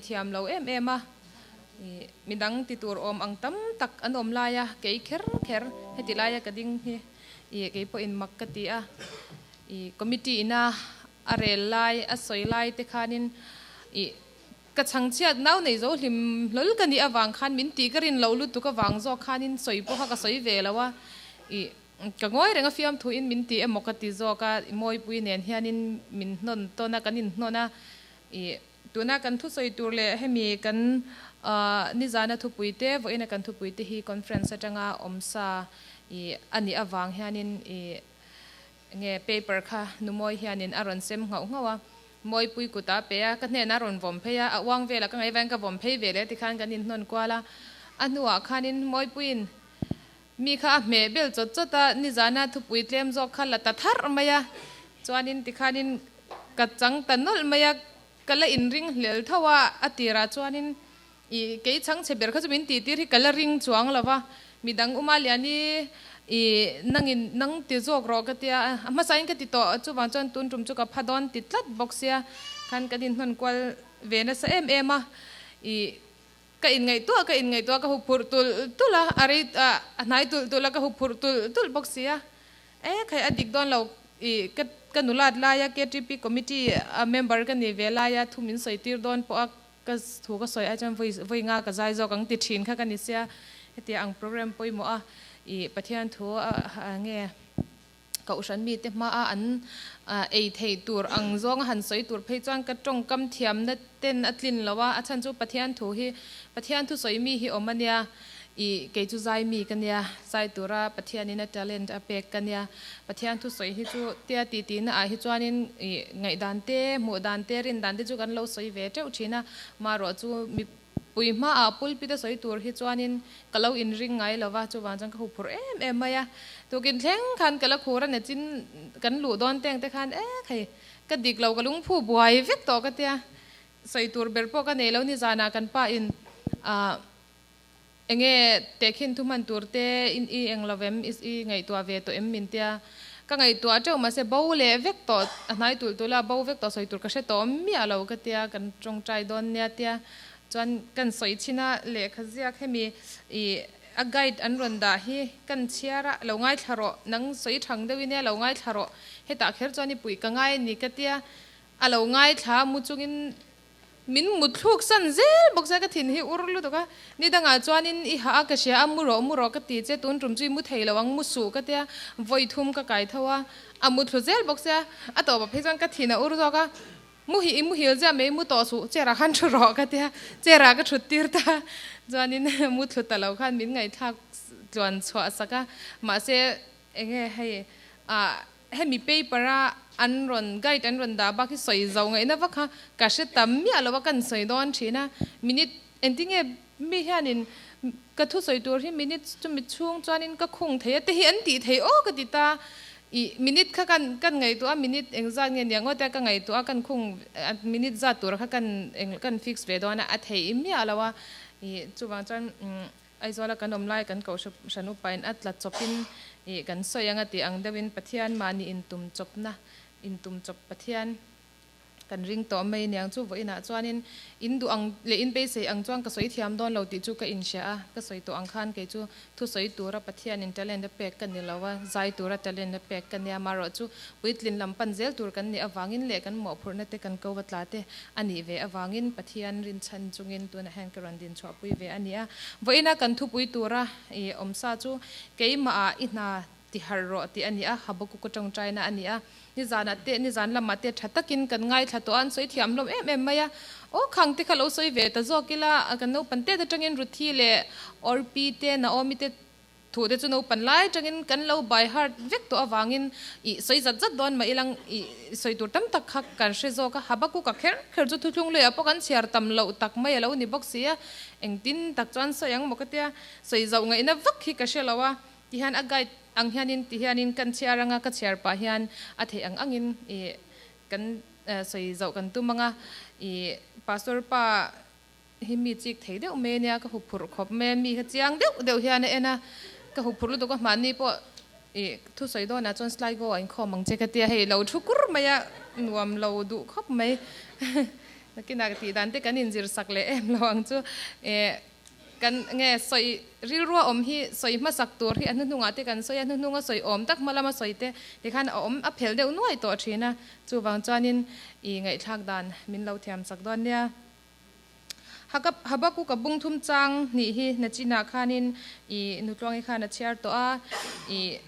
inthiam lo em em a, i midang ti tur awm ang tam tak an awm lai a, kei kher kher heti laia ka ding hi i kei pawhin mak ka ti a, i committee ina a rel lai a sawi lai te khanin i ka chhangchhiat nau nei zo hlim hlawl ka nih avang khan min tih ka rin loh lutuk avang zawk khanin sawi pawha ka sawi ve lo a, i Ka ngawi reng a fiamthuin min ti emaw ka ti zawk a, i mawipui nen hianin min hnawn tawn a, kan inhnawn a, i tuna kan thusawi tur leh hemi kan nizana thupuite, vawiina kan thupuite hi conference atanga awmsa i a nih avang hianin i nge paper kha Numawi hianin a rawn sem nghauh nghauh a, Mawipui kut a pe a, ka hnenah a rawn vawm phei a, a uang velah ka ngaihvain ka vawm phei ve leh tikhan kan inhnawn kual a, a hnuah khanin Mawipuiin Mi kha a hmeh bel chawt chawt a, nizana thupui tlem zawk kha la ta tharh mai a, chuanin tikhanin ka chang ta nawlh mai a, ka la inring hlel tho a, a tirah chuanin ih kei chhangchhe ber kha chu min tihtir hi ka la ring chuang lo va, midang Uma Liani ih nangin nang ti zawk rawh ka tia, a hmasain ka ti tawh, chuvang chuan tun tum chu ka pha dawn ti tlat bawk sia, khan kan inhnawn kual ve nasa em em a, ih. Ka inngaihtuah ka inngaihtuah ka huphurh tulh tulh a, a rei a hnai tulh tulh a ka huphurh tulh tulh bawk si a. E khai a dik dawn lo i ka ka nulat laia KTP committee a member ka ni ve laia thu min sawi tir dawn pawh a ka thu ka sawi ai chuan vawi vawi nga ka zai zawk ang ti thin kha ka ni sia. Hetiang ang program pawimawh a i Pathian thu a nge. Kohhran mite hmaa an ei theih tur ang zawnga han sawi tur phei chuan ka tawngkam thiamna ten a tlin lo a, a chhan chu Pathian thu hi Pathian thu sawi mi hi awm a nia, ih kei chu zai mi ka nia, zai tura Pathianin a talent a pek ka nia, Pathian thu sawi hi chu tia ti tihna ah hi chuanin ih ngaihdan te, hmuh dan te, rin dan te chu kan lo sawi ve teuh thin a, marawh chu mi Pui hmaah pulpit a sawi tur hi chuanin ka lo inring ngai lo va, chuvang chuan ka huphurh em em mai a. Tukin thleng khan ka la khur a nechin kan luh dawn teng te khan e hei ka dik lo ka lungphu buai vek tawh ka tia. Sawi tur ber pawh ka nei lo ni zanah kan pa in ah enge tehkhin thu hman tur te in i eng lo vem i ngaihtuah ve tawh em min tia. Ka ngaihtuah teuh mahse bo leh vek tawh a hnai tulh tulh a bo vek tawh sawi tur ka hre tawh miah lo ka tia kan tawngtai dawn nia tia chuan kan sawi chhin a lehkha ziak hemi ih a guide an rawn dah hi kan chhiar a lo ngaithla rawh nang sawi thang deuh i nia lo ngaithla rawh hetah kher chuan i puih ka ngai a ni ka tia a lo ngaithla mu chungin Min mutthluk san zel bawk sia ka thin hi ur lutuk a, ni dangah chuanin i hah a ka hria a, mu rawh mu rawh ka ti che, tun tum chu i mu thei lo ang mu suh ka tia, vawi thum ka kai tho a, a muthlu zel bawk sia, a tawpah phei chuan ka thin a ur zawk a, mu hi i muhil zia mai mu tawh suh chair ah khan thu rawh ka tia, chair ah ka thut tir ta, chuanin muthlu ta lo khan min ngaihthlak tluan chhuah sak a, mahse enge hei ah. Hemi paper a an rawn guide an rawn dah bak hi sawi zo ngaihna vak kha ka hre tam miah lo a kan sawi dawn thin a, minute engtinge mi hianin ka thu sawi tur hi minute chumi chhung chuanin ka khung thei a te hi an tih thei aw ka ti ta, ih minute kha kan kan ngaihtuah a minute engzat nge nia ngawt a ka ngaihtuah a kan khung minute zat tur kha kan eng kan fix ve dawn a a theih miah lo a, ih chuvang chuan Aizawla kan awm lai kan kohhran upain a tla chawpin ih kan sawi anga tih ang deuhin Pathian mahni intum chawpna, intum chawp Pathian kan ring tawh mai aniang chu vawiinah chuanin in duh ang leh in beisei ang chuan ka sawi thiam dawn lo tih chu ka inhria a, ka sawi tawh ang khan kei chu thusawi tura Pathianin talent a pek ka ni lo a, zai tura talent a pek ka nia, amaherawh chu puitlin lam pan zel tur kan nih avangin leh kan mawhphurhna te kan ko va tla te a nih ve avangin Pathian rinchhan chungin tunah hian ka rawn din chhuahpui ve a ni a. Vawiina kan thupui tura i awmsa chu keimah ah i hna ti harh rawh tih a ni a, Habakkuk tawngtaina a ni a. Nizanah te, nizan lamah te tha takin kan ngaithla tawh a, an sawi thiam hlawm em em mai a. Aw khang te kha lo sawi ve ta zawk ila, kan naupang tet atangin Ruthi leh Orpi te, Naomi te, Thu te chu naupan lai atangin kan lo by heart vek tawh avangin ih sawi zat zat dawn mah ilang ih sawi tur tam tak kha kan hre zawk a, Habakkuk a kher kher chu thuthlung luiah pawh kan chhiar tam loh tak mai a lo ni bawk si a, engtin tak chuan sawi ang maw ka tia, sawi zauh ngaihna vak hi ka hre lo a, tihian a guide ang hianin tihianin kan chhiar anga ka chhiar pah hian a theih ang angin ih kan sawi zauh kan tum anga ih Pastor pa Hi mi chik thei deuh mai ania, ka huphurh khawp mai a, mi kha chiang deuh deuh hian a en a, ka huphurh lutuk a, mahni pawh ih thusawi dawnah chuan Sligo ah inkhawm ang che ka tia, hei lo thu kur mai a, nuam lo duh khawp mai. Nakinah ka tih dan te kan inzir sak leh em lo ang chu. Kan nge sawi rilrua awm hi sawi hmasak tur hi a hnuhnungah te kan sawi a, hnuhnunga sawi awm tak hma lama sawi te tikhan a awm a phel deuh nuai tawh thin a, chuvang chuanin i ngaihthlak dan min lo thiam chak dawn nia. Habakuka bung thum chang hnih hi nachinah khanin i nutluangi khan a chhiar tawh a, i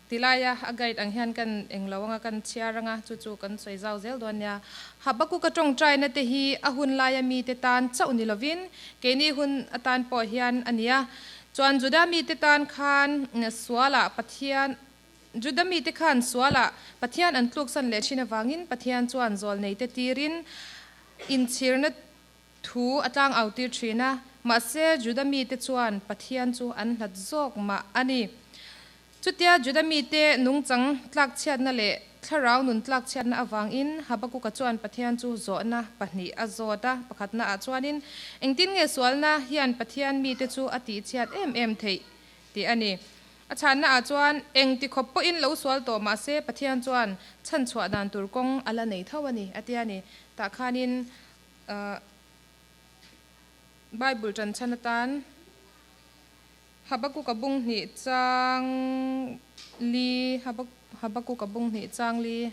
Tilaia a guide ang hian kan englo anga kan chhiar anga chu chu kan sawi zau zel dawn nia. Habakuka tawngtaina te hi a hun laia mite tan chauh ni lovin keini hun atan pawh hian a ni a. Chuan Juda mite tan khan sualah Pathian Juda mite khan sualah Pathian an tluksan leh thin avangin Pathian chuan zawlneite tirin inchhirna thu a tlang au tir thin a, mahse Juda mite chuan Pathian chu an hlat zawk mah a ni. Chutia Juda mite nungchang tlakchhiatna leh thlarau nun tlakchhiatna avangin Habakuka chuan Pathian chu zawhna pahnih a zawt a, pakhatna ah chuanin, Engtin nge sualna hian Pathian mite chu a tihchhiat em em theih? tih a ni. A chhanna ah chuan eng ti khawp pawhin lo sual tawh mah se Pathian chuan chhanchhuah dan tur kawng a la nei tho a ni, a ti a ni. Tah khanin Bible ṭan chhan atan Habakuka bung hnih chang li Habakuka bung hnih chang li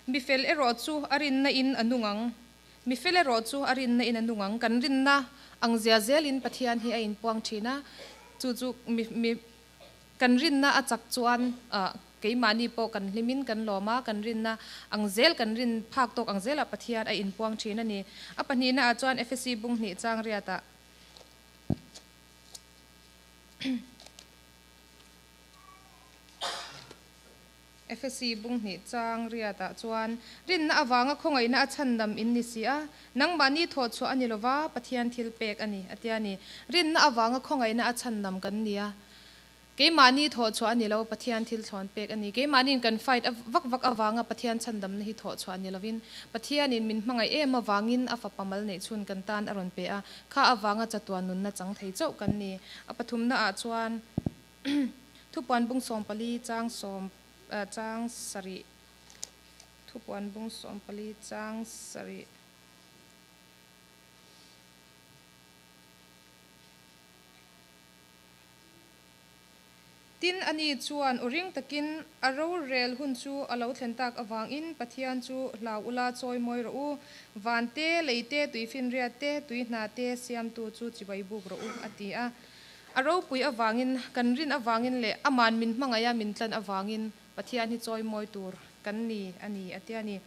Mifel erawh chu a rinna in a nung ang. Mifel erawh chu a rinna in a nung ang. Kan rinna ang zia zelin Pathian hi a inpuang thin a, chu chu mi mi kan rinna a chak chuan keimahni pawh kan hlimin kan lawm a, kan rinna ang zel kan rin phak tawk ang zelah Pathian a inpuang thin a ni. A pahnihna ah chuan Efesi bung hnih chang riatah. Efesi bung hnih chang riatah chuan, Rinna avanga khawngaihna a chhandam in ni si a, nangmahni thawhchhuah a ni lova, Pathian thil pek a ni, a ti a ni. Rinna avanga khawngaihna a chhandam kan ni a, keimahni thawhchhuah a ni lo, Pathian thil thlawn pek a ni. Keimahniin kan fight vak vak avanga Pathian chhandamna hi thawhchhuah a ni lovin, Pathianin min hmangaih em avangin a fapa mal neih chhun kan tan a rawn pe a, kha avanga chatuan nunna chang thei chauh kan ni. A pathumnaah chuan. Thupuan bung 14 chang sawm chang sarih Thupuan bung 14 chang sarih. Tin, ani chuan aw ring takin a rorel hun chu a lo thlen tak avangin Pathian chu hlau ula chawi mawi rawh u, van te, lei te, tuifinriat te, tui hna te siamtu chu chibai buk rawh u, a ti a. A ropui avangin, kan rin avangin leh Aman min hmangaih a min tlan avangin Pathian hi chawimawi tur kan ni a ni a ti a ni.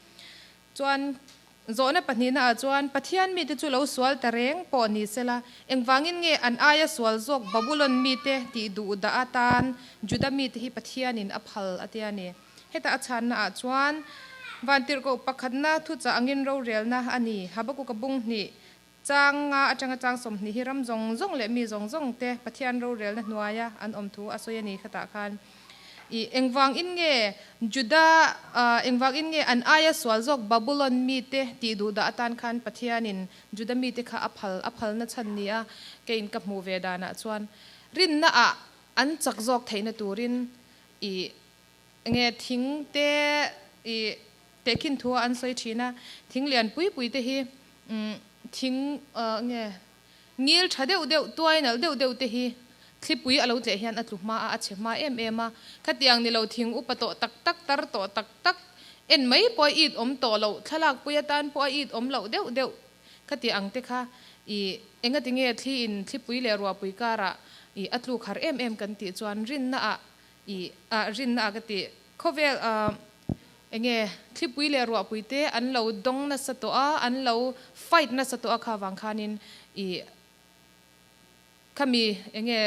Chuan zawhna pahnihna ah chuan Pathian mite chu lo sual ta reng pawh ni sela, engvangin nge an aia sual zawk Babulon mite tih duh dah atan Juda mite hi Pathianin a phal a ti a ni. Heta a chhanna ah chuan Vantirhkoh pakhatna thuchah angin rorelna a ni, Habakuka bung hnih Chang nga atanga chang 20 hi ram zawng zawng leh mi zawng zawng te Pathian rorelna hnuaia an awm thu a sawi a ni khatah khan i engvang in nge Juda engvang in nge an aia sual zawk Babulon mite tih duh dah atan khan Pathianin Juda mite kha a phal a phalna chhan ni a keiin ka hmuh ve danah chuan rinna ah an chak zawk theihna turin i nge thing te i Tehkhin thu a an sawi thin a, thing lian pui pui te hi thing nge ngil tha deuh deuh, tuai nalh deuh deuh te hi thlipui a lo tleh hian a tlu hma a, a chhe hma em em a. Khatiang ni lo thing upa tawh tak tak, tar tawh tak tak, en mai pawh a it awm tawh loh, thlalak pui atan pawh a it awm loh deuh deuh khati ang te kha i engati nge thli in thlipui leh ruahpui karah i a tluk har em em kan tih chuan rinna ah i rinna ah ka tih khawvel Enge thlipui leh ruahpui te an lo dawng nasa tawh a, an lo fight nasa tawh a kha vang khanin i khami enge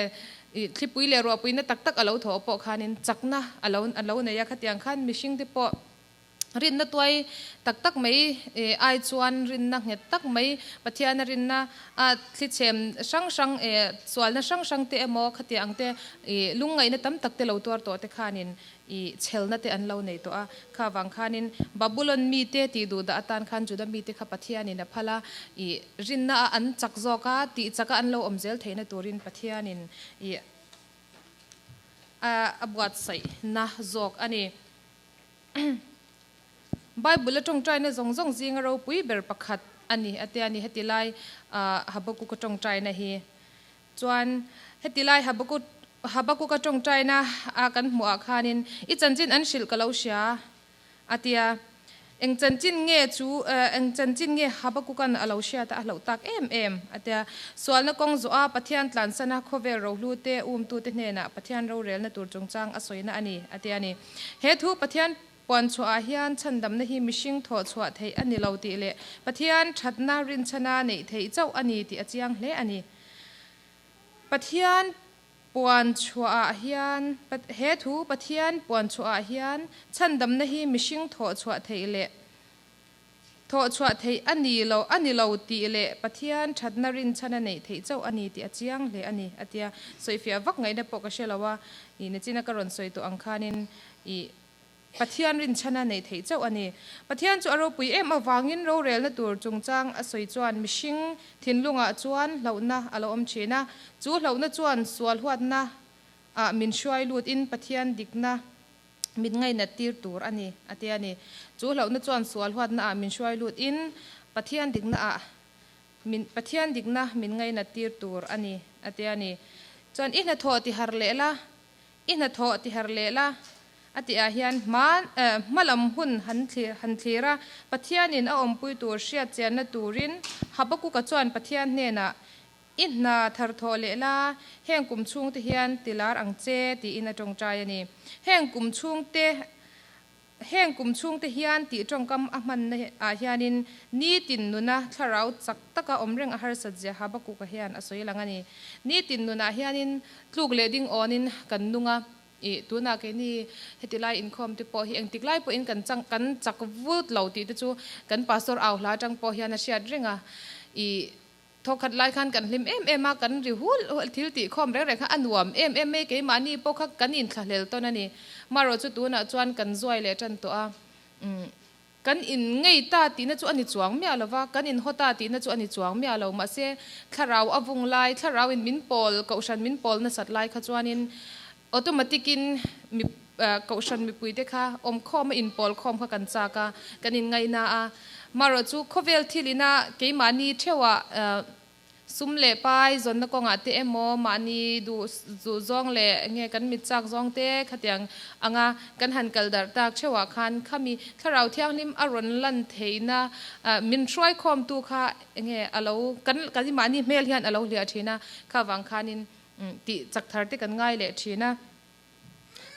i thlipui leh ruahpui na tak tak a lo thawh pawh khanin chakna a lo a lo nei a, khatiang khan mihring te pawh rinna tuai tak tak mai ai chuan rinna nghet tak mai Pathiana rinna a thlichem hrang hrang sualna hrang hrang te emaw khatiang te i lungngaihna tam tak te lo tuar tawh te khanin I chhelna te an lo nei tawh a, kha vang khanin Babulon mite tih duh dah atan khan Juda mite kha Pathianin a phal a, i rinna a an chak zawk a, tih chaka an lo awm zel theihna turin Pathianin i. a buatsaihna zawk a ni. Bible a tawngtaina zawng zawng zinga ropui ber pakhat a ni a tia ni heti lai Habakkuk-a tawngtaina hi. Chuan heti lai Habakkuk Habakkuk-a tawngtaina a kan hmuh ah khanin i chanchin an hrilh ka lo hria a tia. Eng chanchin nge chu eng chanchin nge Habakkuk-a'n a lo hriat a a hlauh tak em em a tia. Sualna kawng zawh a Pathian tlansana khawvel rohlu te umtute hnenah Pathian rorelna tur chungchang a sawina a ni a tia ni. He thu Pathian puan chhuahah hian chhandamna hi mihring thawh chhuah theih a ni lo tih leh Pathian thatna rinchhana neih theih chauh a ni tih a chiang hle a ni. Pathian puan chhuahah hian He thu Pathian puan chhuahah hian chhandamna hi mihring thawh chhuah theih leh Thawh chhuah theih a ni lo, a ni lo tih leh Pathian thatna rinchhan a neih theih chauh a ni tih a chiang hle a ni, a tia. Sawifiah vak ngaihna pawh ka hre lo a, ih nachina ka rawn sawi tawh ang khanin ih Pathian rinchhan a neih theih chauh a ni. Pathian chu a ropui em avangin rorelna tur chungchang a sawi chuan mihring thinlungah chuan hlauhna a lo awm thin a, chu hlauhna chuan sual huatna ah min hruai lut in Pathian dikna Mit ngainat tir tur a ni, a ti a ni. Chu hlauhna chuan sual huatna ah min hruai lut in Pathian dikna ah min Pathian dikna min ngainat tir tur a ni, a ti a ni. Chuan i hnathawh ti har leh la, i hnathawh ti har leh la, a tih ah hian hma hma lam hun han thlir han thlir a, Pathianin a awmpui tur hriat chianna turin Habakuka chuan Pathian hnenah I hna thar thawh leh la, heng kum chhungte hian ti lar ang che, tiin a tawngtai a ni. Heng kum chhungte Heng kum chhungte hian tih tawngkam a hmanna ah hianin nitin nuna thlarau chak taka awm reng a harsat zia Habakkuk-a hian a sawi lang a ni. Nitin nunah hianin tluk leh ding awnin kan nung a, ih tunah keini heti lai inkhawm te pawh hi engtik lai pawhin kan chang kan chak vut lo tih te chu kan pastor au hla atang pawh hian a hriat reng a, ih Thawkhat lai khan kan hlim em em a, kan ri hul hul thil tih khawm reng reng kha a nuam em em mai, keimahni pawh kha kan inthlahlel tawn a ni. Marawh chu tunah chuan kan zuai leh tan tawh a, umm kan in ngei ta tihna chu a ni chuang miah lo va, kan in haw ta tihna chu a ni chuang miah lo, mahse thlarau a vung lai, thlarau in min pawl, kohhran min pawl nasat lai kha chuanin automatic in mi kohhran mipuite kha awmkhawm a inpawl khawm kha kan chak a, kan in ngaihna a. Marawh chu khawvel thil ina keimahni theuhah sum leh pai zawnna kawngah te emaw mahni duh duh zawng leh nge kan mit chak zawng te khatiang anga kan han kal darh tak theuhah khan khami thlarau thianghlim a rawn lan theihna min hruai khawmtu kha enge a lo kan kan mahni hmel hian a lo hliah thin a, kha vang khanin Tih chak thar te kan ngai leh thin a.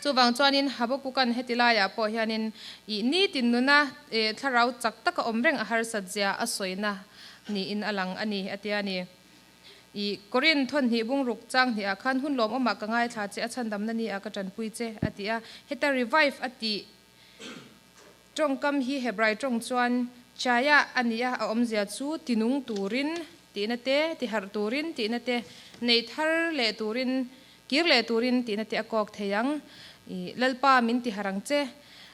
Chuvang chuanin Habakukan heti laiah pawh hianin ih nitin nuna thlarau chak taka awm reng a harsat zia a sawina niin a lang a ni a tia ni. Ih Korin thawn hnih bungruk chang hnih ah khan hun lawmawmah ka ngaithla che a chhandamna ni ah ka tanpui che a ti a. Heta revive a tih Tawngkam hi Hebrai tawng chuan Chaya a ni a, a awmzia chu tinung turin tihna te, tiharh turin tihna te, nei thar leh turin, kir leh turin tihna te a kawk thei ang. I Lalpa min tiharh ang che.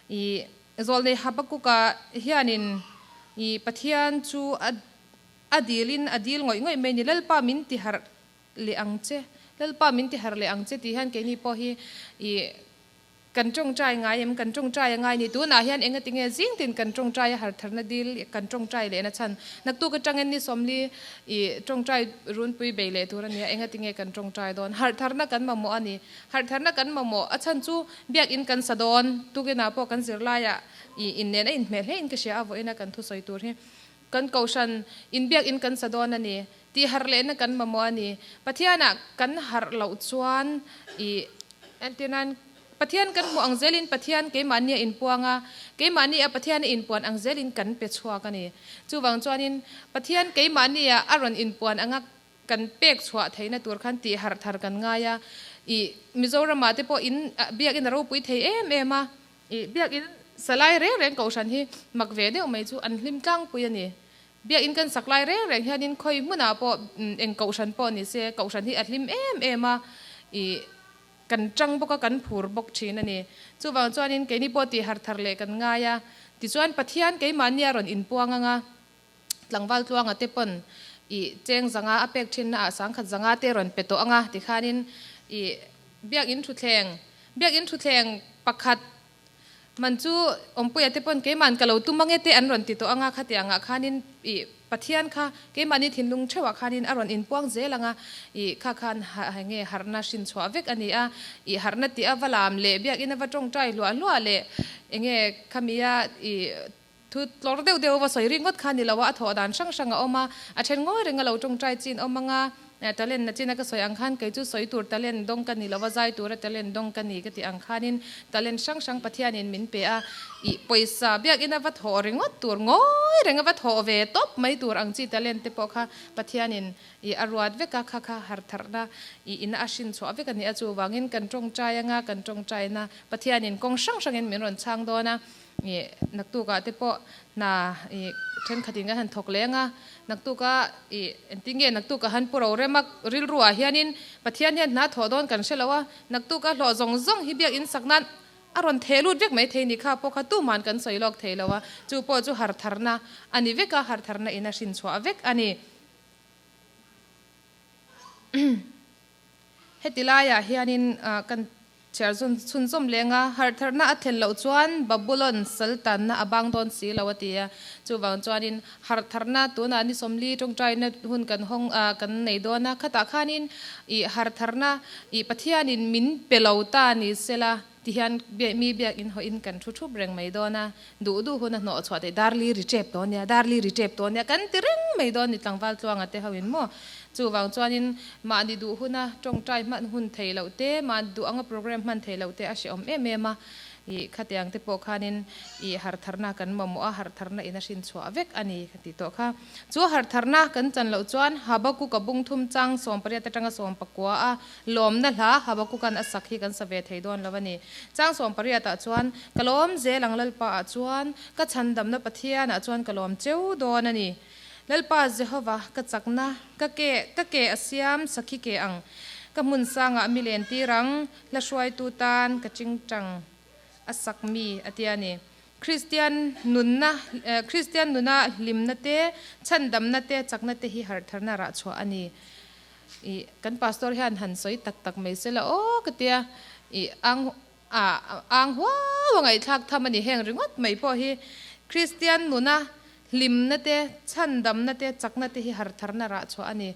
I Zawlnei Habakuka hianin i Pathian chu a a dilin a dil ngawih ngawih mai ni, Lalpa min tiharh leh ang che, Lalpa min tiharh leh ang che tih hian keini pawh hi i Kan tawngtai ngai em? Kan tawngtai a ngai ni. Tunah hian enga tinge zing tin kan tawngtai a hartharna dil kan tawngtai lehna chhan. Naktuk atangin ni sawmli i tawngtai runpui bei leh tur a nia. Enga tinge kan tawngtai dawn? Hartharna kan mamawh a ni. Hartharna kan mamawh a chhan chu biakin kan sa dawn. Tukinah pawh kan zirlaiah i innen a inhmeh hle in ka hria a vawiina kan thusawi tur hi. Kan kohhran in biakin kan sa dawn a ni. Tih harh lehna kan mamawh a ni. Pathianah kan harh loh chuan i entirnan Pathian kan hmuh ang zelin Pathian keimahni a inpuang a, keimahni a Pathian a inpuan ang zelin kan pe chhuak a ni. Chuvang chuanin Pathian keimahni a a rawn inpuan anga kan pek chhuah theihna tur khan tih harh thar kan ngai a. I Mizoramah te pawh in biakin a ropui thei em em a. I biakin salai reng reng kohhran hi mak ve deuh mai chu an hlim tlangpui a ni. Biakin kan sak lai reng reng hianin khawi hmunah pawh eng kohhran pawh ni se, kohhran hi a hlim em em a, ih kan tang bawk a, kan phur bawk thin a ni. Chuvang chuanin keini pawh tih har thar leh kan ngai a, tichuan Pathian keimahni a rawn inpuang ang a, tlangval tluanga te pawn ih cheng zanga a pek thinna ah sangkhat zanga te rawn pe tawh ang a, tikhanin ih biakin thutthleng. Biakinn thutthleng pakhat man chu awmpuia te pawn keiman ka lo tum ange te an rawn ti tawh anga khatiang ah khanin ih Pathian kha keimahni thinlung theuh ah khanin a rawn inpuang zel anga ih kha khan enge harhna hrin chhuah vek a ni a, ih harhna tih a va lam leh biakinn a va tawngtai hluah hluah leh enge khamia ih Thu tlawr deuh deuh va sawi rik ngawt kha ni lo a, a thawh dan hrang hrang a awm a, a then ngawi reng a lo tawngtai chin awm ang a, talent na chin a ka sawi ang khan kei chu sawi tur talent dawng ka ni lo a, zai tura talent dawng ka ni ka tih ang khanin talent hrang hrang Pathianin min pe a, ih pawisa biakina va thawh ringawt tur ngawi reng a va thawh ve tawp mai tur ang chi talent te pawh kha Pathianin ih a ruat vek a, kha kha hartharhna ih ina a hrin chhuah vek a ni a, chuvangin kan tawngtai anga kan tawngtaina Pathianin kawng hrang hrangin min rawn chhang dawn a. Ih naktukah te pawh hna ih thenkhatin kan han thawk leng a, naktuka ih engtin nge naktukah han pu ro rem a, rilruah hianin Pathian hian hna thawh dawn kan hre lo a, naktuka hlawh zawng zawng hi biakinn sak nan a rawn theh lut vek mai thei ni kha pawh kha tuman kan sawi lawk thei lo a, chu pawh chu hartharna a ni vek a, hartharna in a hrin chhuah vek a ni. Heti laiah hianin kan chhiar chhunzawm leng a, harhtharna a thlen loh chuan Babulon saltanna a bang dawn si lo a ti a. Chuvang chuanin harhtharna tunah ni sawmli tawngtaina hun kan hawng kan nei dawn a, khatah khanin ih harhtharna ih Pathianin min pe lo ta ni sela ti hian mi biakin hawhin kan thu thup reng mai dawn a, duh duh hun a hnawh chhuah theih darli ri tep tawh nia, darli ri tep tawh nia kan ti reng mai dawn ni tlangval tluanga te hoin maw. Chuvang chuanin mahni duh huna tawngtai hman hun thei loh te, mahni duh anga program hman thei loh te a hrehawm em em a, ih khatiang te pawh khanin ih harhtharna kan mamawh a, harhtharna in a hrin chhuah vek a ni ka tih tawh kha. Chu harhtharna kan chan loh chuan Habakkuk-a bung thum chang 18 atanga 19 a lawmna hla Habakkuk-a'n a sak hi kan sa ve thei dawn lo a ni. Chang 18 ah chuan, Ka lawm zel ang Lalpa ah chuan, ka chhandamna Pathian ah chuan ka lawm cheu dawn a ni. Lalpa Jehova, ka chakna, ka ke, ka ke a siam, sakhi ke ang, ka hmun sangah mi len tir ang, hla hruaitu tan ka chingchang a sak mi a ti a ni. Kristian nunna, Kristian nuna hlimna te, chhandamna te, chakna te hi harhtharna rah chhuah a ni. I kan pastor hian han sawi tak tak mai sela aw ka tia, i ang a ang huau a ngaihthlak tham a ni heng ringawt mai pawh hi Kristian nuna hlimna te, chhandamna te, chakna te hi harhtharna rah chhuah a ni.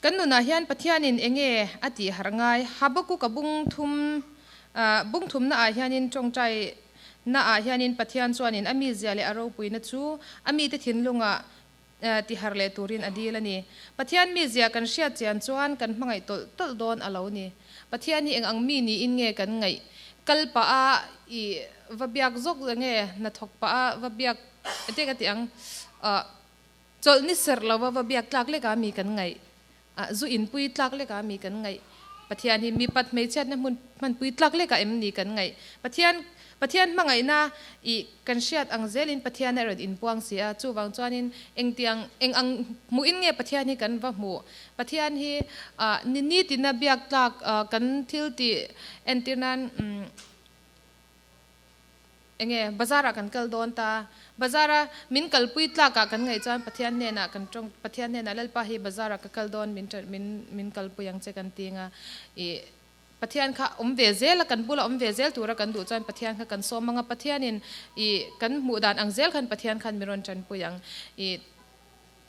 Kan nunah hian Pathianin enge a tih harh ngai? Habakkuk-a bung thum bung thumna ah hianin tawngtai na ah hianin Pathian chuanin a mizia leh a ropuina chu a mite thinlungah ti harh leh turin a dil a ni. Pathian mizia kan hriat chian chuan kan hmangaih tawlh tawlh dawn a lo ni. Pathian hi eng ang mi niin nge kan ngaih? Kal pah a i va biak zawk nge hnathawk pah a va biak eng ka ti ang? Chawlh ni serh lova va biak tlak lek a mi kan ngaih? Zu inpui tlak lek a mi kan ngaih? Pathian hi mipat hmeichhiatna hmun hmanpui tlak lek a em ni kan ngaih? Pathian Pathian hmangaihna i kan hriat ang zelin Pathian a rawn inpuang si a, chuvang chuanin engtiang eng ang hmuhin nge Pathian hi kan va hmuh? Pathian hi ni nitina biak tlak kan thil tih entir nan Enge bazar ah kan kal dawn ta? Bazar a min kalpui tlak ah kan ngaih chuan Pathian hnenah kan tawng Pathian hnenah Lalpa hi bazar ah ka kal dawn min min min kalpui ang che kan ti anga ih Pathian kha awm ve zel a kan bula awm ve zel tura kan duh chuan Pathian kha kan sawm anga Pathianin ih kan hmuh dan ang zel khan Pathian khan min rawn tanpui ang ih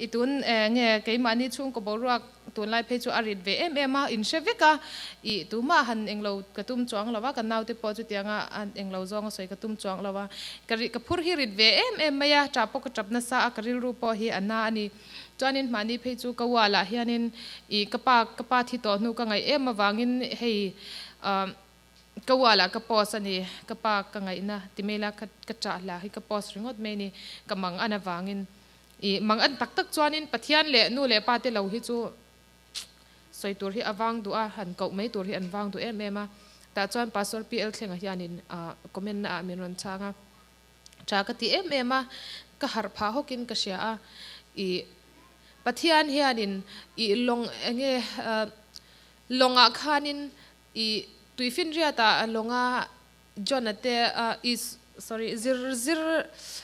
I tun nge keimahni chhungkaw boruak tunlai phei chu a rit ve em em a, in hre vek a, i tumah han englo ka tum chuang lo a, ka naute pawh chutianga englo zawng a sawi ka tum chuang lo a, ka ri ka phur hi rit ve em em mai a, tah pawh ka tap nasa a, ka rilru pawh hi a na a ni. Chuanin mahni phei chu ka wall ah hianin i ka pa ka pa thi tawh hnu ka ngaih em avangin hei Ka wall ah ka post a ni, ka pa ka ngaihna ti mai la ka ka chah hla hi ka post ringawt mai a ni, ka mang an avangin i mang an tak tak chuanin Pathian leh nu leh pa te lo hi chu sawi tur hi a vang duh a, han koh mai tur hi an vang duh em em a, tah chuan Pastor PL Thlenga hianin comment na ah min rawn chhang a, tha ka ti em em a, ka harh phah hawkin ka hria a, i Pathian hianin i lawng enge lawngah khanin I tuifinriatah lawnga John-a te is sorry zir zir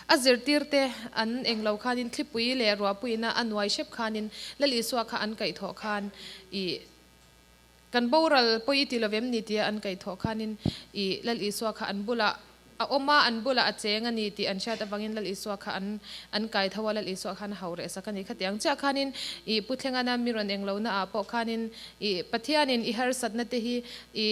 a zirtirte an englo khanin thlipui leh ruahpuiina a nuai hrep khanin Lal Isua kha an kaihthawh khan i Kan boral pawi i ti lo em ni tia an kaihthawh khanin i Lal Isua kha an bulah a awm a, an bulah a cheng a ni tih an hriat avangin Lal Isua kha an an kaitho a, Lal Isua khan a hau reh sak a ni. Khatiang chiah khanin i Pu Thlengana mi rawn englohna ah pawh khanin i Pathianin i harsatna te hi i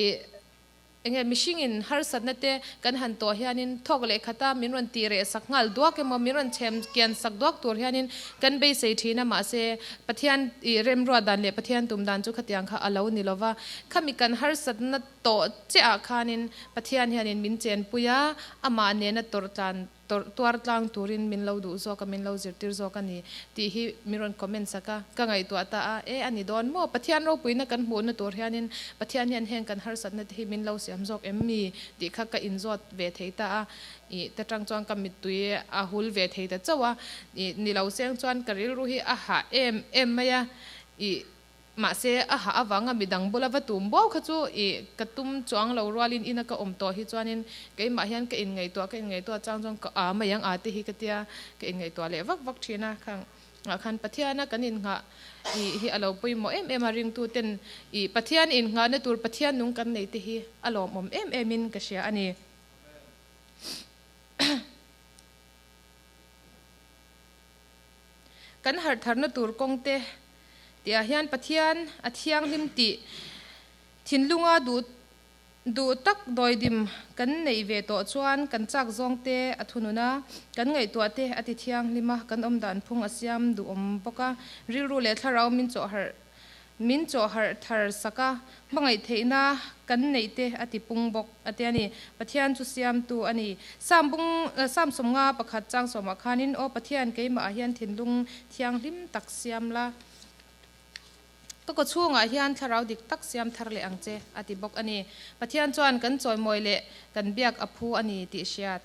Enge mihringin harsatna te kan han tawh hianin thawk leh khata min rawn tih reh sak nghal duak emaw min rawn chhem kian sak duak tur hianin kan beisei thin a, mahse Pathian i remruat dan leh Pathian tum dan chu khatiang kha a lo ni lova, khami kan harsatna tawh chiah ah khanin Pathian hianin min chenpui a, amah nena tawrh tlan Tawrh tuar tlang turin min lo duh zawk a, min lo zirtir zawk a ni tih hi min rawn comment sak a, ka ngaihtuah ta a, e a ni dawn maw? Pathian ropuina kan hmuhna tur hianin Pathian hian heng kan harsatna te hi min lo siam zawk em mi tih kha ka inzawt ve thei ta a, ih ta tang chuan ka mittui a hul ve thei ta chauh a, ih ni lo seng chuan ka rilru hi a hah em em mai a, ih Mahse, a hah avanga midang bula va tum buau kha chu i ka tum chuang lo rualin ina ka awm tawh hi chuanin keimah hian ka inngaihtuah ka inngaihtuah chang chuan ka a mai ang a te hi ka tia ka inngaihtuah leh vak vak thin a. Khang ah khan Pathiana kan innghah i hi a lo pawimawh em em a, ringtuten i Pathian innghahna tur Pathian nung kan nei te hi a lawmawm em em in ka hria a ni. Kan harhtharna tur kawng te tihah hian Pathian a thianghlim tih thinlunga duh duh tak dawidim kan neih ve tawh chuan kan chak zawng te a thunun a, kan ngaihtuah te a ti thianghlim a, kan awmdan phung a siam duhawm bawk a, rilru leh thlarau min chawhharh Min chawhharh thar sak a, hmangaih theihna kan neih te a ti pung bawk a ti a ni. Pathian chu siamtu a ni. Sam bung Sam 50 pakhat chang sawmah khanin, Aw Pathian, keimahah hian thinlung thianghlim tak siam la, ka kawchhungah hian thlarau dik tak siam thar leh ang che, a ti bawk a ni. Pathian chuan kan chawimawi leh kan biak a phu a ni tih hriat.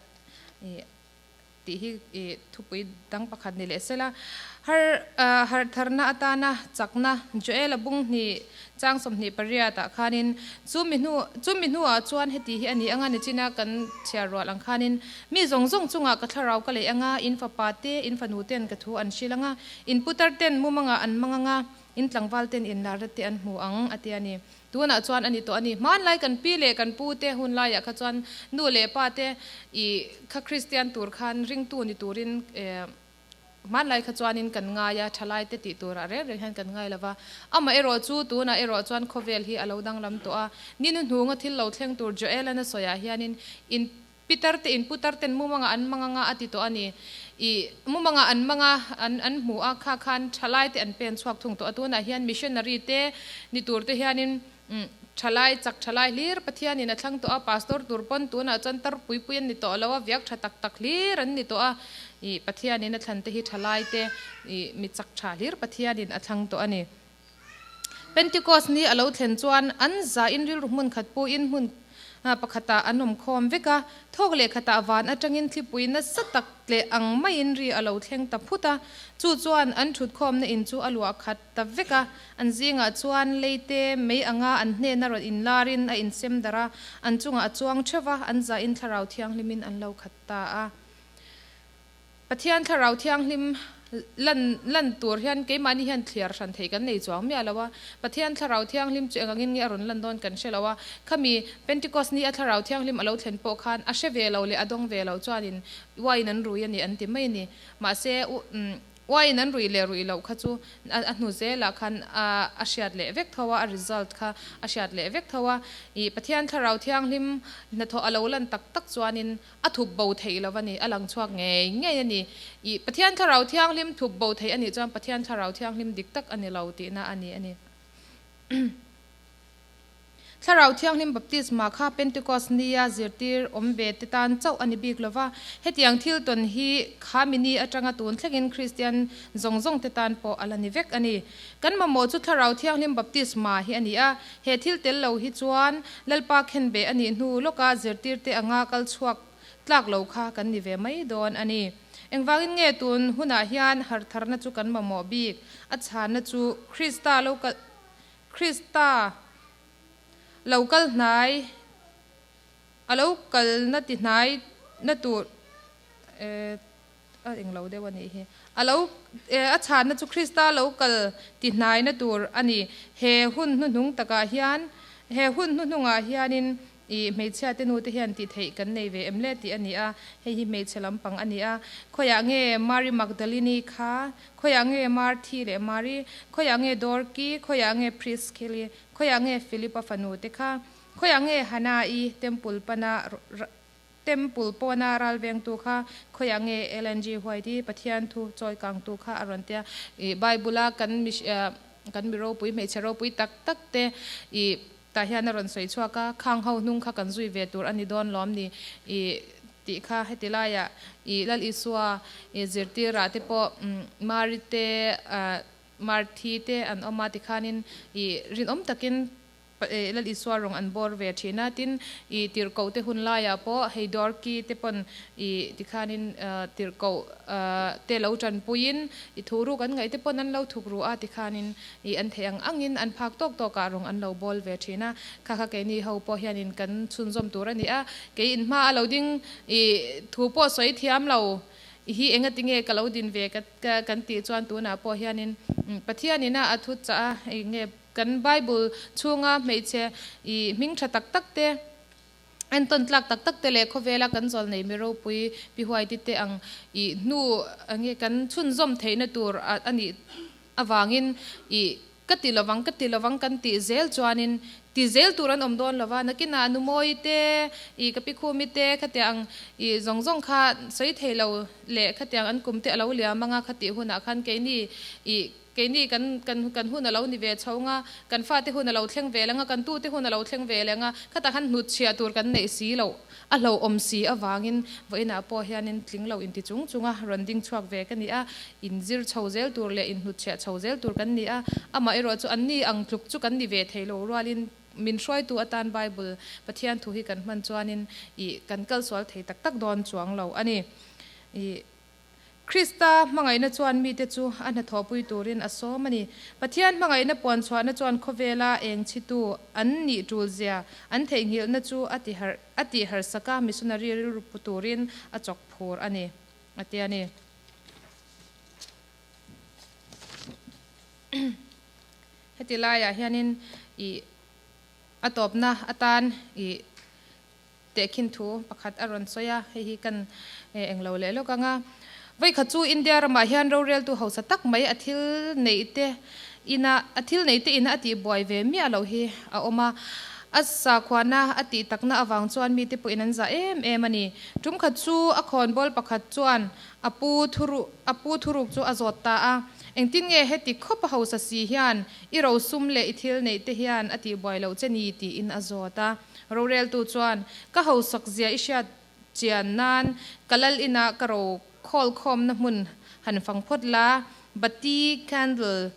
Tih hi i thupui dang pakhat ni leh sela. Har harhtharna atana chakna Joel-a bung hnih chang 28 ah khanin chu mi hnu chu mi hnuah chuan heti hi a ni anga nichina kan chhiar rual ang khanin mi zawng zawng chungah ka thlarau ka lei anga in fapa te in fanu ten ka thu an hrilh anga in putar ten mumangah an mang anga in tlangval ten in larna te an hmu ang a ti a ni. Tunah chuan a ni tawh a ni. Hmanlai kan pi leh kan pu te hun laiah kha chuan nu leh pa te i kha Kristian tur khan ringtu ni turin hmanlai kha chuanin kan ngai a, thalai te tih turah reng reng hian kan ngai lo va. Amaherawh chu tunah erawh chuan khawvel hi a lo danglam tawh a, ni hnuhnunga thil lo thleng tur Joel-a na sawiah hianin in Pitar te in putar ten mumanga an mang anga a ti tawh a ni. I mumanga an mang a, an an hmu a, kha khan thalai te an pen chhuak thung tawh a. Tunah hian missionary te ni tur te hianin thalai, chak thalai hlir Pathianin a thlang tawh a, pastor tur pawn tunah chuan tar pui pui an ni tawh lo a, viak tha tak tak hlir an ni tawh a. I Pathianin a thlan te hi thalai te i mi chak tha hlir Pathianin a thlang tawh a ni. Pentecost ni a lo thlen chuan an zain rilru hmun khat puin hmun pakhatah an awm khawm vek a, thawk leh khatah van atangin thlipui nasa tak tleh ang maiin ri a lo thleng ta phut a, chu chuan an thutkhawmna in chu a luah khat ta vek a, an zingah chuan leite mei anga an hnena rawn inlarin a insem darh a, an chungah a chuang theuh va, an zain thlarau thianghlimin an lo khat ta a. Pathian Thlarau Thianghlim lan lan tur hian keimahni hian thliar hran thei kan nei chuang miah lo a. Pathian Thlarau Thianghlim chu engangin nge a rawn lan dawn kan hre lo a. Khami Pentecost ni a Thlarau Thianghlim a lo thlen pawh khan a hre ve lo leh a dawng ve lo chuanin uaiin an rui a ni an ti mai a ni. Mahse uaiin an ruih leh ruih loh kha chu a hnu zelah khan a hriat leh vek tho a, a result kha a hriat leh vek tho a. Ih Pathian Thlarau Thianghlim hnathawh a lo lan tak tak chuanin A thup bo theih lo a ni, a lang chhuak ngei ngei a ni. I Pathian Thlarau Thianghlim thup bo theih a nih chuan Pathian Thlarau Thianghlim dik tak a ni lo tihna a ni a ni. Thlarau Thianghlim baptisma kha Pentecost nia zirtir awm ve te tan chauh a ni bik lo va, hetiang thil tawn hi kha mini atanga tun thlengin Kristian zawng zawng te tan pawh a la ni vek a ni. Kan mamawh chu Thlarau Thianghlim baptisma hi a ni a, he thil tel lo hi chuan Lalpa khenbeh a nih hnu lawka zirtirte anga kal chhuak tlak lo kha kan ni ve mai dawn a ni. Engvangin nge tun hunah hian hartharna chu kan mamawh bik? A chhanna chu Krista lo kal Krista lo kal hnai a lo kalna ti hnai na tur eh. A englo deuh a nih hi. A lo a chhanna chu Krista lo kal ti hnaina tur a ni. He hun hnuhnung takah hian he hun hnuhnungah hianin i hmeichhia te nu te hian tih theih kan nei ve em le tih a ni a. Hei hi hmeichhe lampang a ni a. Khawiah nge Mary Magdalene kha? Khawiah nge Marthi leh Mari? Khawiah nge Dorki? Khawiah nge Priscilli? Khawiah nge Philip-a fanu te kha? Khawiah nge Hannah-i temple pana Temple pawna ralvengtu kha khawiah nge Ellen G. White i Pathian thu chawikangtu kha a rawn tia. I Bible-a kan mi kan mi ropui hmeichhe ropui tak tak te i tah hian a rawn sawi chhuak a, khang ho hnung kha kan zui ve tur a ni dawn lawm ni i tih kha heti laiah i Lal Isua i zirtirah te pawh Mari te Marthi te an awm a tikhanin i rinawm takin Lal Isua rawng an bawr ve thin a, tin i tirhkoh te hun laiah pawh hei Dorki te pawn i tikhanin tirhkoh te lo tanpuiin i thuruk an ngaih te pawn an lo thuk ru a, tikhanin i an theih ang angin an phak tawk tawkah rawng an lo bawl ve thin a, kha kha keini ho pawh hianin kan chhunzawm tur a ni a, kei in hma a lo ding i thu pawh sawi thiam lo hi engatinge ka lo din ve ka kan tih chuan tunah pawh hianin Pathianin a a thu chah a enge Kan Bible chhunga hmeichhe i hming tha tak tak te, entawn tlak tak tak te leh khawvela kan zawl nei mi ropui pi huaiti te ang i hnu nge kan chhunzawm theihna tur a nih avangin i ka ti lovang ka ti lovang kan tih zel chuanin ti zel tur an awm dawn lova, nakinah Numawi te i ka pi Khumi te khatiang ang i zawng zawng kha sawi thei lo leh khatiang an kum te a lo liam anga khatih hunah khan keini i Keini kan kan kan hun a lo ni ve chho nga, kan fate hun a lo thleng ve leng a, kan tute hun a lo thleng ve leng a, khatah khan hnutchhiah tur kan neih si loh, a hlauhawm si avangin vawiinah pawh hianin tling lo inti chung chunga rawn ding chhuak ve ka ni a, in zir chho zel tur leh in hnutchhiah chho zel tur kan ni a, amaherawh chu anni ang tluk chu kan ni ve thei lo rualin min hruaitu atan Bible Pathian thu hi kan hman chuanin ih kan kalsual thei tak tak dawn chuang lo a ni. Ih. Krista hmangaihna chuan mite chu a hnathawhpui turin a sawm a ni. Pathian hmangaihna puanchhuahna chuan khawvela eng chhitu an nih tulzia an theihnghilhna chu a ti harh a tih harhsak a, missionary rilru pu turin a chawk phur a ni, a ti a ni. Heti laiah hianin ih a tawpna atan ih. Tehkhin thu pakhat a rawn sawi a, hei hi kan englo leh lawk ang a. Vawikhat chu India ramah hian roreltu hausa tak mai a thil neih te ina a thil neih te ina a tih buai ve miah loh hi a awm a. A sakhuana a tih takna avang chuan mite pawhin an zah em em a ni. Tum khat chu a khawnbawl pakhat chuan a pu thuruk a pu thuruk chu a zawt ta a, Engtin nge heti khawp a hausa si hian i rosum leh i thil neih te hian a tih buai loh che ni? tiin a zawt a. Roreltu chuan, Ka hausak zia i hriat chian nan ka lal inah ka ro khawl khawmna hmun han fang phawt la, bati, candle,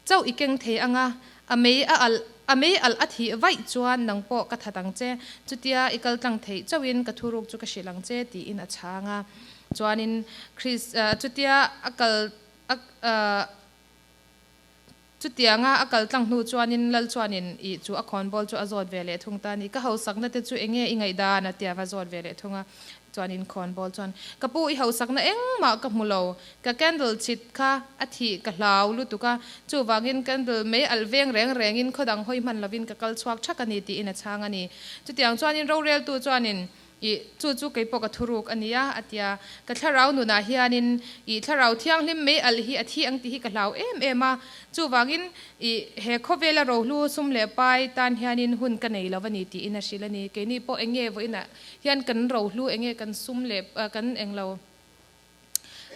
chauh i keng thei ang a, a mei a alh a mei alh a thih vaih chuan nang pawh ka that ang che, chutia i kal tlang theih chauhin ka thuruk chu ka hrilh ang che, tiin a chhang a. Chuanin Chris chutia a kal a Chutianga a kal tlang hnu chuanin Lal chuanin ih chu a khawnbawl chu a zawt ve leh thung ta a ni. Ka hausakna te chu enge i ngaihdan a tia va zawt ve leh thung a. Chuanin khawnbawl chuan, Ka pu i hausakna engmah ka hmu lo. Ka candle chhit kha a thih ka hlau lutuk a. Chuvangin candle mei alh veng reng rengin khaw dang hawi hman lovin ka kal chhuak thak a ni tiin a chhang a ni. Chutiang chuanin roreltu chuanin Ih, chu chu kei pawh ka thuruk a nia, a ti a. Ka thlarau nunah hianin ih thlarau thianghlim mei alh hi a thi ang tih hi ka hlau em em a. Chuvangin ih he khawvela rohlu sum leh pai tan hianin hun ka nei lo a ni tiin a hrilh a ni. Keini pawh eng nge vawiinah hian kan rohlu eng nge kan sum leh kan eng lo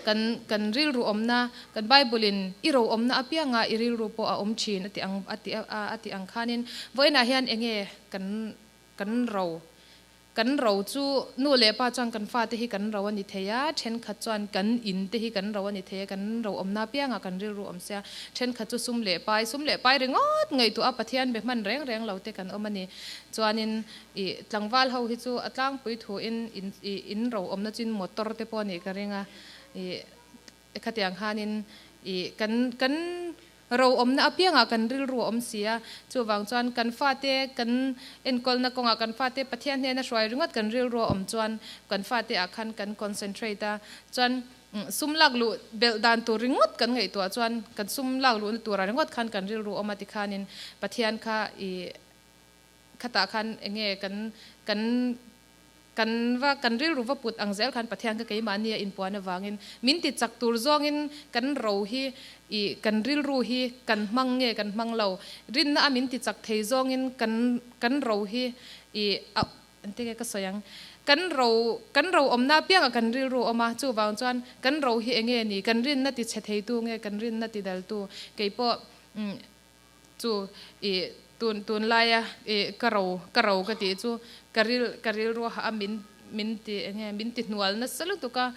kan kan rilru awmna kan Bible in i ro awmna apianga i rilru pawh a awm thin a ti ang a ti a ti ang khanin vawiinah hian eng nge kan kan ro Kan ro chu nu leh pa chuan kan fate hi kan ro a ni thei a, thenkhat chuan kan in te hi kan ro a ni thei a, kan ro awmna apiangah kan rilru awm sia, thenkhat chu sum leh pai, sum leh pai ringawt ngaihtuah a Pathian be hman reng reng lo te kan awm a ni. Chuanin ih tlangval ho hi chu a tlangpui thuin in ih in ro awmna chuin motor te pawh a nih ka ring a, ih Khatiang khanin i kan kan ro awmna apiangah kan rilru a awm si a, chuvang chuan kan fate kan enkawlna kawngah kan fate Pathian hnena hruai ringawt kan rilru a awm chuan kan fate ah khan kan concentrate a, chuan. Sum lak luh belh dan tur ringawt kan ngaihtuah chuan kan sum lak luhna turah ringawt khan kan rilru awm a tikhanin Pathian kha i khatah khan enge kan kan kan va kan rilru va put ang zel khan Pathian kha keimahni a inpuan avangin min ti chak tur zawngin kan ro hi i kan rilru hi kan hmang nge kan hmang lo rinna a min ti chak thei zawngin kan kan ro hi i a Engtin nge ka sawi ang? Kan ro, kan ro awmna apiangah kan rilru awm a, chuvang chuan kan ro hi enge ni? Kan rinna ti chhe theitu nge kan rinna ti daltu? Kei pawh chu i tun tunlaia i ka ro, ka ro ka tih chu ka ril, ka rilru a min, min ti enge min ti hnual nasa lutuk a,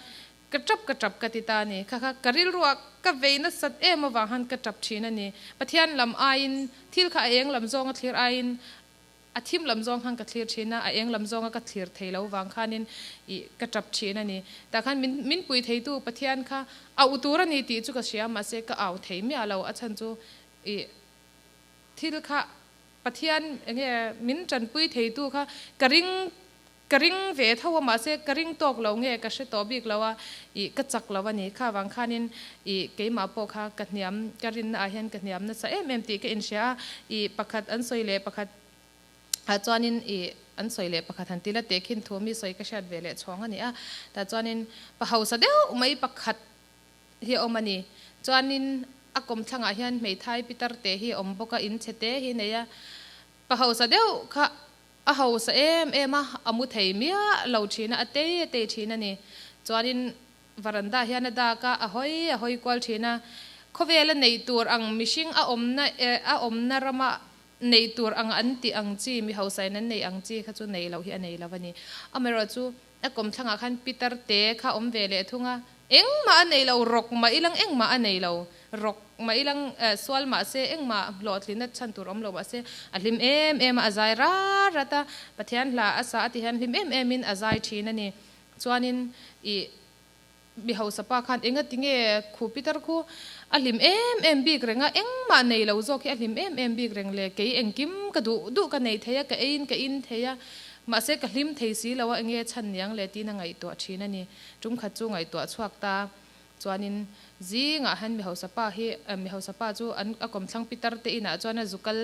ka tap ka tap ka ti ta a ni. Kha kha ka rilruah ka vei nasat em avang khan ka tap thin a ni. Pathian lam aiin thil kha a eng lam zawnga thlir aiin A thim lam zawng khan ka thlir thin a, a eng lam zawnga ka thlir thei lo vang khanin ih ka tap thin a ni. Tah khan min min pui theitu Pathian kha auh tur a ni tih chu ka hria, mahse ka au thei miah lo. A chhan chu ih thil kha Pathian enge min tanpui theitu kha ka ring ka ring ve tho a, mahse ka ring tawk lo nge ka hre tawh bik lo a, ih ka chak lo a ni. Kha vang khanin ih keimah pawh kha ka hniam, ka rinna ah hian ka hniam nasa em em tih ka inhria a, ih pakhat an sawi leh pakhat ah chuanin ih an sawi leh pakhat han ti la teh khin thu mi sawi ka hriat ve leh chhawng a ni a, tah chuanin pa hausa deuh mai pakhat hi a awm a ni. Chuanin a kawmthlangah hian hmeithai pitar te hi a awm bawk a, in chhe te hi nei a, pa hausa deuh kha A hausa em em a, a mu thei miah lo thin a, a tei a tei thin a ni. Chuanin varanda hian a dak a, a hawi a hawi kual thin a. Khawvela neih tur ang mihring a awmna a awmna rama neih tur ang an tih ang chi, mi hausain an neih ang chi kha chu neih loh hi a nei lo a ni. Amaherawhchu a kawmthlangah khan pitar te kha awm ve leh thung a, engmah a nei lo, rawk mah ilang engmah a nei lo, rawk mah ilang sual mah se engmah hlawhtlinna chhan tur awm lo mah se a hlim em em a, a zai rat rat a, Pathian hla a sa a ti hian hlim em em in a zai thin a ni. Chuanin ih mi hausa pa khan enga tinge khu pitar khu a hlim em em bik reng a, engmah nei lo zawk hi a hlim em em bik reng le, kei engkim ka duh duh ka nei thei a, ka eiin ka in thei a, mahse ka hlim thei si lo a, enge chhan niang le tiin a ngaihtuah thin a ni. Tum khat chu ngaihtuah chhuak ta chuanin zingah hian mi hausa pa hi mi hausa pa chu an a kawmthlang pitar te inah chuan a zu kal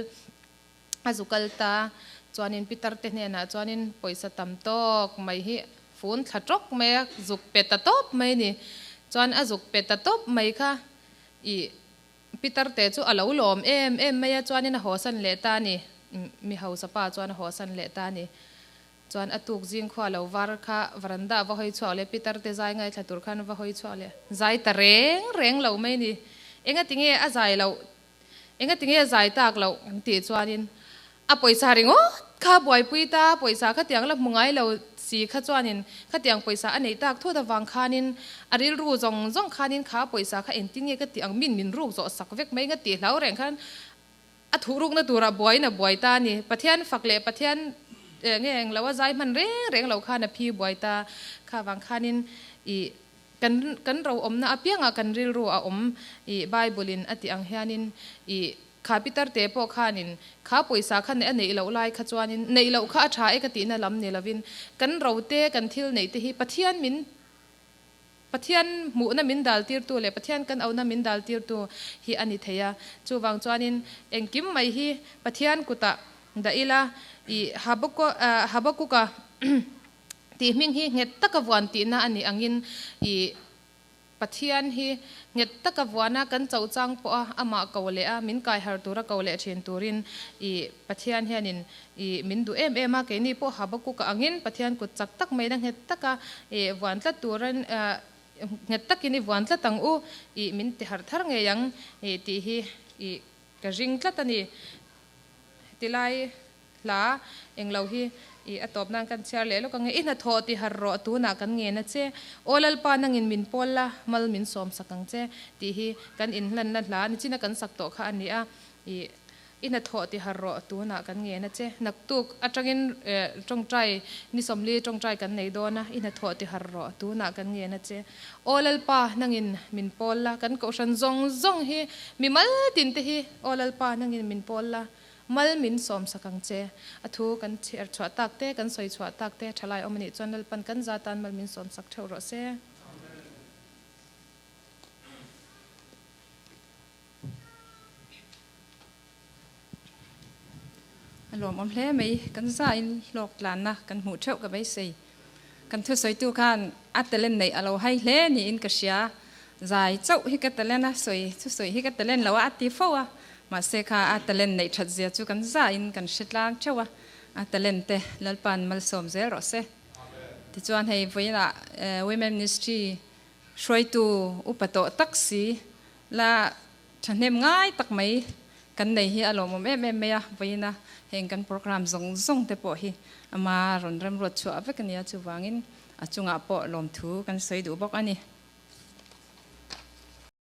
A zu kal ta. Chuanin Pitar te hnenah chuanin pawisa tam tawk mai hi fun thla tawk mai a, zuk pe ta tawp mai a ni. Chuan a zuk pe ta tawp mai kha ih Pitar te chu a lo lawm em em mai a, chuanin a hawsan leh ta a ni. Mi hausa pa chuan a hawsan leh ta a ni. Chuan a tuk zing khua lo var kha varanda va hawi chhuak leh Pitar te zai ngaithla tur khan va hawi chhuak leh zai ta reng reng lo mai a ni. Engatinge a zai loh Engati nge zai tak loh an tih chuanin a pawisa ringawt kha buaipui ta, pawisa khatiang la hmu ngai lo si kha chuanin khatiang pawisa a neih tak thut avang khanin a rilru zawng zawng khanin kha pawisa kha engtin nge ka tih ang min min ruk zawh sak vek mai nga tih hlau reng khan a thuh rukna turah buaiin a buai ta a ni. Pathian fak leh Pathian nge englo a zai hman reng reng lo khan a phi buai ta kha vang khanin ih Kan kan ro awmna apiangah kan rilru a awm i Bible in a tih ang hianin i kha pitar te pawh khanin kha pawisa kha a neih loh lai kha chuanin neih loh kha a tha e ka tihna lam ni lovin kan ro te kan thil neih te hi Pathian min Pathian hmuhna min dal tirtu leh Pathian kan auhna min dal tirtu hi a ni thei a. Chuvang chuanin engkim mai hi Pathian kutah dah ila i Habakuka Tih hming hi nghet taka vuan tihna a nih angin i Pathian hi nghet taka vuana kan chauh chang pawha amah ko leh a, min kai har tura ko leh thin turin i Pathian hianin i min duh em em a, keini pawh Habakuka angin Pathian kut chak tak maina nghet taka i vuan tlat turin nghet takin i vuan tlat ang u i min ti harh thar ngei ang i tih hi i ka ring tlat a ni. Tilai. Hla englo hi i a tawp nan kan chhiar leh lawk ang e. I hnathawh ti har rawh tunah kan ngen a che. Aw Lalpa nangin min pawl la, mal min sawm sak ang che tih hi kan inhlanna hla nichina kan sak tawh kha a ni a. I i hnathawh ti har rawh tunah kan ngen a che. Naktuk atangin tawngtai ni sawmli tawngtai kan nei dawn a, i hnathawh ti har rawh tunah kan ngen a che. Aw Lalpa nangin min pawl la, kan kohhran zawng zawng hi mimal tinte hi Aw Lalpa nangin min pawl la, Mal min sawm sak ang che. A thu kan chhiar chhuah tak te, kan sawi chhuah tak te thalai awm a nih chuan Lalpan kan za tan mal min sawm sak theuh rawh se. lawmawm hle mai. Kan zain hlawk tlanna kan hmuh theuh ka beisei. Kan thusawitu khan a talent neih a lo hai hle niin ka hria. Zai chauh hi ka talent a, sawi thusawi hi ka talent lo a a ti fo a. Mahse kha a talent neih that zia chu kan zain kan hre tlang theuh a. A talent te Lalpa'n malsawm zel rawh se. Tichuan hei vawiinah Women Ministry hruaitu upa tawh tak si la Thahnem ngai tak mai kan nei hi a lawmawm em em mai a, vawiina heng kan program zawng zawng te pawh hi ama rawn remruat chhuah vek a nia, chuvangin a chungah pawh lawmthu kan sawi duh bawk a ni.